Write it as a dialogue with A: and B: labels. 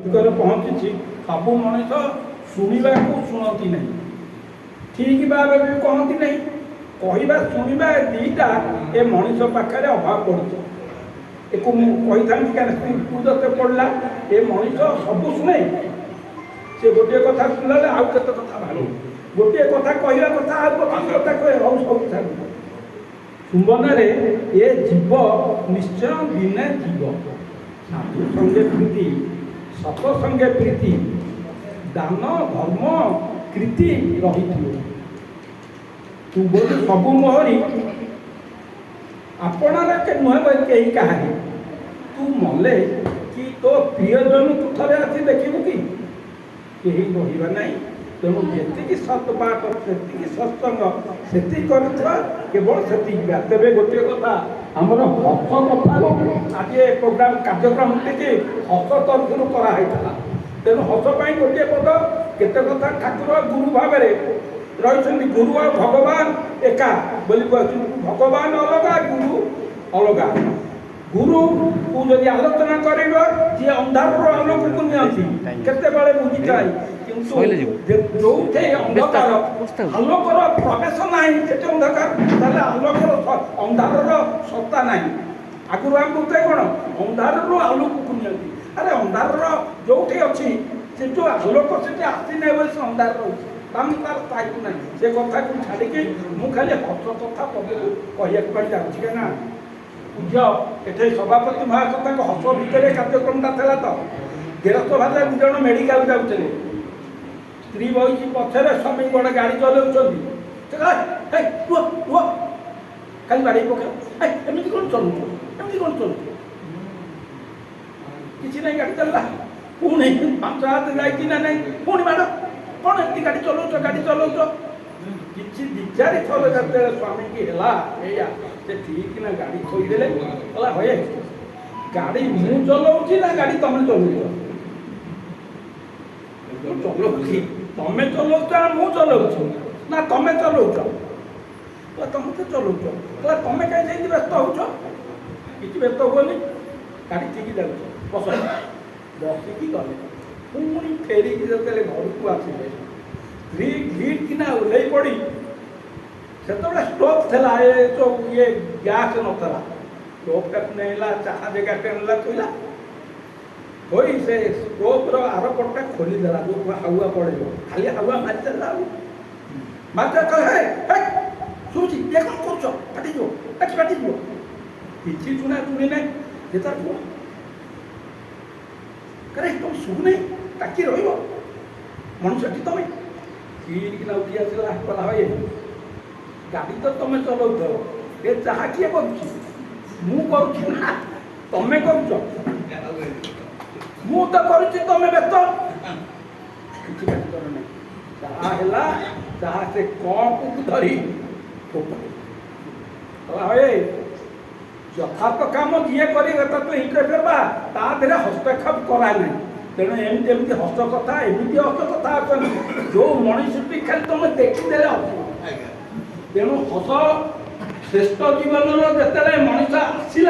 A: ଯୁଗରେ ପହଞ୍ଚିଛି। ସବୁ ମଣିଷ ଶୁଣିବାକୁ ଶୁଣନ୍ତି ନାହିଁ, ଠିକ ଭାବେ ବି କହନ୍ତି ନାହିଁ। କହିବା ଶୁଣିବା ଏ ଦୁଇଟା ଏ ମଣିଷ ପାଖରେ ଅଭାବ ପଡ଼ୁଛି। ଏକୁ ମୁଁ କହିଥାନ୍ତି, କାରଣ ଯେତେ ପଡ଼ିଲା ଏ ମଣିଷ ସବୁ ଶୁଣେ। ସେ ଗୋଟିଏ କଥା ଶୁଣିଲା, ଆଉ କେତେ କଥା ଭାବେ। ଗୋଟିଏ କଥା କହିବା କଥା, ଆଉ କଥା କହେ। ହଉ, ସବୁ ଛାଡ଼। ଚୁମ୍ବନରେ ଏ ଜୀବ ନିଶ୍ଚୟ ଦିନେ ଯିବ। ସାଧୁ ସଙ୍ଗେ ପ୍ରୀତି, ସତସଙ୍ଗେ ପ୍ରୀତି, ଦାନ ଧର୍ମ କୀର୍ତ୍ତି ରହିଥିବ। ତୁ ବୋଲି ସବୁ ମୋହରି, ଆପଣାର କେ ନୁହେଁ ବୋଲି କେହି କାହାରି। ତୁ ମଲେ କି ତୋ ପ୍ରିୟଜନକୁ ଥରେ ଆସି ଦେଖିବୁ କି? କେହି ରହିବା ନାହିଁ। ତେଣୁ ଯେତିକି ସତପାଠ, ସେତିକି ସତ୍ସଙ୍ଗ, ସେତିକି କରୁଥିବା, କେବଳ ସେତିକି ଯିବା। ତେବେ ଗୋଟିଏ କଥା, ଆମର ହସ କଥାରୁ ଆଜି ଏ ପ୍ରୋଗ୍ରାମ କାର୍ଯ୍ୟକ୍ରମ ଟିକେ ହସ ତରଫରୁ କରାହେଇଥିଲା। ତେଣୁ ହସ ପାଇଁ ଗୋଟିଏ ପଦ। କେତେ କଥା ଠାକୁର ଗୁରୁ ଭାବରେ ରହିଛନ୍ତି। ଗୁରୁ ଆଉ ଭଗବାନ ଏକା ବୋଲି କହୁଛନ୍ତି। ଭଗବାନ ଅଲଗା, ଗୁରୁ ଅଲଗା। ଗୁରୁକୁ ଯଦି ଆଲୋଚନା କରିବ, ଯିଏ ଅନ୍ଧାରରୁ ଆଲୋକକୁ ନିଅନ୍ତି, କେତେବେଳେ ବୁଝିଥାଏ। କିନ୍ତୁ
B: ସଇଲେ ଯିବୁ।
A: ଯୋଉଠି ଅନ୍ଧକାର, ଆଲୋକର ପ୍ରବେଶ ନାହିଁ, ସେଠି ଅନ୍ଧକାର। ତାହେଲେ ଆଲୋକର ଅନ୍ଧାରର ସତ୍ତା ନାହିଁ। ଆଗରୁ ଆମେ କହୁଥାଏ କ'ଣ, ଅନ୍ଧାରରୁ ଆଲୋକକୁ ନିଅନ୍ତି। ଆରେ, ଅନ୍ଧାରର ଯୋଉଠି ଅଛି, ସେଠୁ ଆଲୋକ ସେଠି ଆସିନାହିଁ ବୋଲି ସେ ଅନ୍ଧାର ରହୁଛି। ତାମାନେ ତାର ସ୍ଥାୟିତ୍ୱ ନାହିଁ। ସେ କଥାକୁ ଛାଡ଼ିକି ମୁଁ ଖାଲି ହସ କଥା ପଦକୁ କହିବାକୁ ପାଇଁ ଯାଉଛି। କାହିଁକିନା ପୂଜ୍ୟ ଏଠି ସଭାପତି ମହାଶୟ, ତାଙ୍କ ହସ ଭିତରେ କାର୍ଯ୍ୟକ୍ରମଟା ଥିଲା ତ। ଗେରସ୍ତ ଭାଷା, ଦୁଇ ଜଣ ମେଡ଼ିକାଲ ଯାଉଥିଲେ। ସ୍ତ୍ରୀ ବସିଛି ପଛରେ, ସ୍ୱାମୀ ଗୋଟେ ଗାଡ଼ି ଚଲାଉଛନ୍ତି। ସେ କହିଲା, ହେ ରୁହ ରୁହ, ଖାଲି ବାଡ଼େଇ ପକେଇବ। ହେ, ଏମିତି କ'ଣ ଚଲଉଛ? ଏମିତି କ'ଣ ଚଲଉଛ? କିଛି ନାହିଁ, ଗାଡ଼ି ଚାଲିଲା। ପୁଣି 5 ହାତ ଯାଇଛି ନା ନାହିଁ, ପୁଣି ମାଡ଼। କ'ଣ ଏମିତି ଗାଡ଼ି ଚଲଉଛ, ଗାଡ଼ି ଚଲଉଛ? କିଛି ଦି ଚାରି ଥର ଯେତେବେଳେ ସ୍ୱାମୀକି ହେଲା ଏଇଆ, ସେ ଠିକ ନା ଗାଡ଼ି ଥୋଇଦେଲେ। କହିଲା, ହଏ, ଗାଡ଼ି ମୁଁ ଚଲଉଛି ନା ଗାଡ଼ି ତମେ ଚଲଉଛ? ମୁଁ ଚଲଉଛି। ତମେ ଚଲଉଛ ନା ମୁଁ ଚଲଉଛି? ନା, ତମେ ଚଲଉଛ। କହିଲା, ତମେ ତ ଚଲଉଛ। କହିଲା, ତମେ କାହିଁ ସେମିତି ବ୍ୟସ୍ତ ହଉଛ? କିଛି ବ୍ୟସ୍ତ ହୁଅନି, ଗାଡ଼ି ଠିକ ଯାଉଛି, ବସ। ବସିକି ଗଲେ। ପୁଣି ଫେରିକି ଯେତେବେଳେ ଘରକୁ ଆସିଲେ, ସ୍ତ୍ରୀ ଘିଟ୍ କିନା ଓହ୍ଲେଇ ପଡ଼ି। ସେତେବେଳେ ଷ୍ଟୋଭ୍ ଥିଲା, ଏ ଯୋଉ ଇଏ ଗ୍ୟାସ୍ ନଥିଲା। ଷ୍ଟୋଭ୍ଟାକୁ ନେଲା, ଚାହା ଜାଗାଟେ ଆଣିଲା, ଥୋଇଲା। ଥୋଇ ସେ ଷ୍ଟୋଭ୍ର ଆର ପଟଟା ଖୋଲିଦେଲା, ଯୋଉ ହାୱା ପଳେଇବ। ଖାଲି ହାୱା ମାରିଦେଲା। ଆଉ ମାରିଦେଲା, କହିଲା, ହେ ହେ, ଶୁଭୁଛି? ଇଏ କ'ଣ କରୁଛ? ଫାଟିଯିବ, ଆଖି ଫାଟିଯିବ। କିଛି ଶୁଣା ଶୁଣି ନାହିଁ। ଯେ ତାର ପୁଅ ଆରେ, ତମ ଶୁଭୁନାହିଁ? ତାକି ରହିବ ମଣିଷଟି ତମେ? କିନା ଉଠି ଆସିଲା। କହିଲା, ହଏ, ଗାଡ଼ି ତ ତମେ ଚଲାଉଛ, ଏ ଚାହା କିଏ କରୁଛି? ମୁଁ କରୁଛି ନା ତମେ କରୁଛ? ମୁଁ ତ କରୁଛି, ତମେ ବ୍ୟସ୍ତ। କିଛି କାଟି କର ନାହିଁ। ଚାହା ହେଲା, ଚାହା ସେ କପକୁ ଧରି ଫୋପାଡ଼ି। କହିଲା, ହଏ, ଯଥାର୍ଥ କାମ ଯିଏ କରିବ ତାକୁ ଇଣ୍ଟରଫିୟର ବା ତା ଦେହରେ ହସ୍ତକ୍ଷେପ କରା ନାହିଁ। ତେଣୁ ଏମିତି ଏମିତି ହସ କଥା, ଏମିତି ହସ କଥା ଅଛନ୍ତି, ଯୋଉ ମଣିଷଟି ଖାଲି ତମେ ଦେଖିଦେଲେ ହସିବ। ତେଣୁ ହସ ଶ୍ରେଷ୍ଠ ଜୀବନର ଯେତେବେଳେ ମଣିଷ ଆସିଲା।